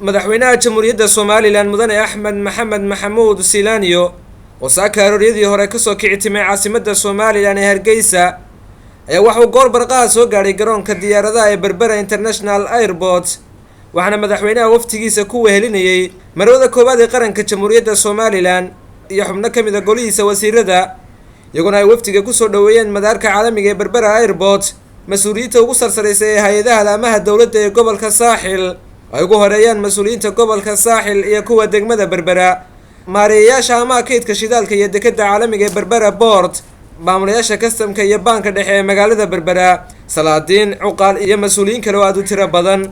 Madaxweynaha Jamhuuriyadda Somaliland, Mudane Axmed Maxamed Maxamuud Silaanyo, oo saaka arooryadii hore kasoo kici timay caasimadda Somaliland ee Hargeysa, ayaa waxauu goor barqaha soo gaadhay garoonka diyaaradaha ee Berbera International Airport. Waxaana madaxweynaha waftigiisa ku wehelinayay marwada koowaad ee qaranka Jamhuuriyadda Somaliland iyo xubno ka mid a golihiisa wasiirada, iyaguna ay waftiga kusoo dhoweeyeen madaarka caalamiga ee Berbera Airport mas-uuliyiinta ugu sarsaraysa ee hay-adaha laamaha dowladda ee gobolka Saaxil, ay ugu horeeyaan mas-uuliyiinta gobolka Saaxil iyo kuwa degmada Berbera, maareeyayaasha amaha kaydka shidaalka iyo dekadda caalamiga ee Berbera Port, maamulayaasha kastamka iyo baanka dhexe ee magaalada Berbera, salaadiin, cuqaal iyo mas-uuliyiin kale oo aada u tiro badan.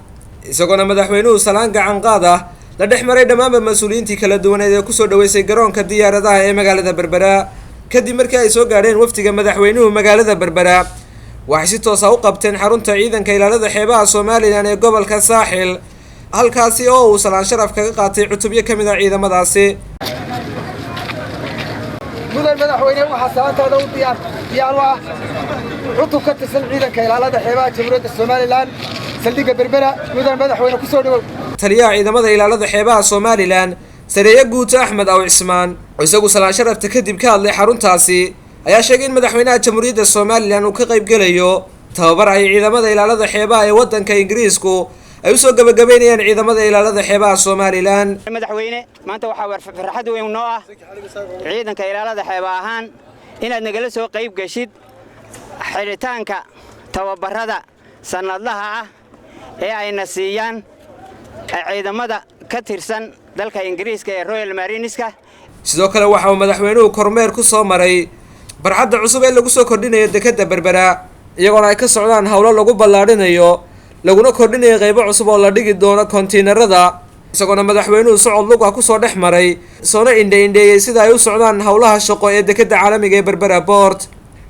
Isagoona madaxweynuhu salaan gacan qaad ah la dhex maray dhammaanba mas-uuliyiintii kala duwaneed ee kusoo dhaweysay garoonka diyaaradaha ee magaalada Berbera. Kadib markii ay soo gaadheen wafdiga madaxweynuhu magaalada Berbera, waxay si toosa u qabteen xarunta ciidanka ilaalada xeebaha Somaliland ee gobolka Saaxil, halkaasi oo uu salaan sharaf kaga qaatay cutubyo ka mid ah ciidamadaasi. Mudan madaxweyne, waxaa salaantaada u diyaar u ah cutub ka tirsan ciidanka ilaalada xeebaha Jamhuuriyadda Somaliland, saldhigga Berbera. Mudan madaxweyne, ku soo dhowow. Taliyaha ciidamada ilaalada xeebaha Somaliland, sareeye guuto Axmed Aw Cismaan, oo isagu salaan sharafta kadib ka hadlay xaruntaasi, ayaa sheegay in madaxweynaha Jamhuuriyadda Somaliland uu ka qayb gelayo tababar ay ciidamada ilaalada xeebaha ee waddanka Ingiriisku ay usoo gabagabeynayaan ciidamada ilaalada xeebaha Somaliland. Madaxweyne, maanta waxaa farxad weyn noo ah ciidanka ilaalada xeeba ahaan inaad nagala soo qayb geshid xidhitaanka tababarrada sannadlaha ah ee ayna siiyaan ciidamada ka tirsan dalka Ingiriiska ee Royal Marineska. Sidoo kale waxa uu madaxweynuhu kormeer ku soo maray barxadda cusub ee lagu soo kordhinayo dekadda Berbera, iyagoona ay ka socdaan howlo lagu ballaadhinayo laguna kordhinayo qaybo cusub oo la dhigi doono kontiinarada. Isagoona madaxweynuhu socod lug ah kusoo dhex maray, soona indhe-indheeyey sida ay u socdaan howlaha shaqo ee dekadda caalamiga ee Berbera Port.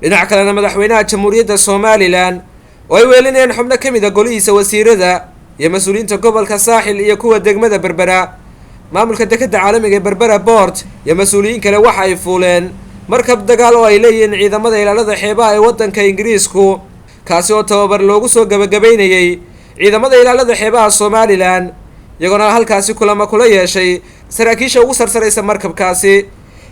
Dhinac kalena, madaxweynaha Jamhuuriyadda Somaliland oo ay weelinayaan xubno ka mid a golihiisa wasiirada iyo mas-uuliyiinta gobolka Saaxil iyo kuwa degmada Berbera, maamulka dekadda caalamiga ee Berbera Port iyo mas-uuliyiin kale, waxa ay fuuleen markab dagaal oo ay leeyihiin ciidamada ilaalada xeebaha ee waddanka Ingiriisku, kaasi oo tababar loogu soo gabagabaynayey ciidamada ilaalada xeebaha Somaliland, iyagoona halkaasi kulamo kula yeeshay saraakiisha ugu sarsaraysa markabkaasi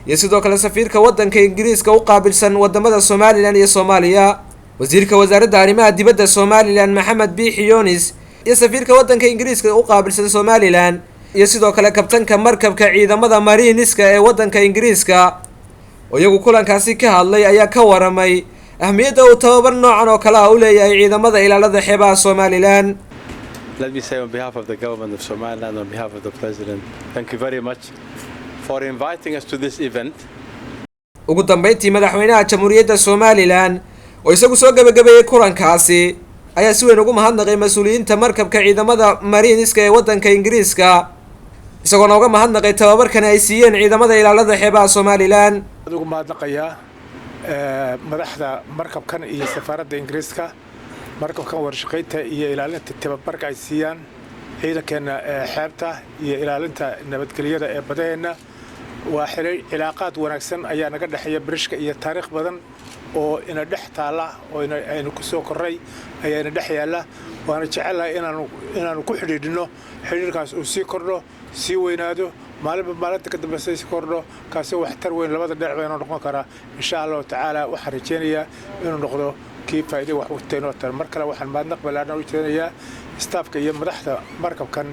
iyo sidoo kale safiirka waddanka Ingiriiska u qaabilsan wadamada Somaliland iyo Soomaaliya, wasiirka wasaaradda arrimaha dibadda Somaliland Maxamed Biixi Yonis iyo safiirka waddanka Ingiriiska u qaabilsan Somaliland, iyo sidoo kale kabtanka markabka ciidamada Marineska ee waddanka Ingiriiska, oo iyagu kulankaasi ka hadlay, ayaa ka waramay ahmiyadda uu tababar noocan oo kale ah u leeyahay ciidamada ilaalada xeebaha Somaliland. Let me say on behalf of the government of Somaliland, on behalf of the President, thank you very much for inviting us to this event. Ugu dambeyntii, madaxweynaha Jamhuuriyadda Somaliland oo isagu soo gabagabeeyey kulankaasi ayaa si weyn ugu mahadnaqay mas-uuliyiinta markabka ciidamada Marineska ee waddanka Ingiriiska, isagoona uga mahadnaqay tababarkani ay siiyeen ciidamada ilaalada xeebaha Somaliland. Ugu mahadnaqayaa madaxda markabkan iyo safaaradda Ingiriiska markabkan warshaqaynta iyo ilaalinta tababarka ay siiyaan ciidankeenna xeebta iyo ilaalinta nabadgelyada ee badaheenna. Waa cilaaqaad wanaagsan ayaa naga dhexeeya Britishka iyo taariikh badan oo ina dhex taalla oo aynu ku soo korray ayaa ina dhex yaalla. Waana jecelnahay inaanu ku xidhiidhino xidhiidhkaas, uu sii kordho, sii weynaado, maalinba maalinta ka dambeysa sii kordho. Kaasi waxtar weyn labada dhinac ba inuu noqon karaa, insha Allahu tacaala. Waxaan rajaynayaa inuu noqdo kii faa'iido wax u taynoo tar. Mar kale waxaan mahadnaq ballaadhan u jeedinayaa staffka iyo madaxda markabkan.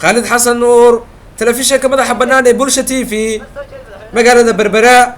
Khaalid Xasan Nuur, telefishinka madaxa bannaan ee Bulsha TV, magaalada Berbera.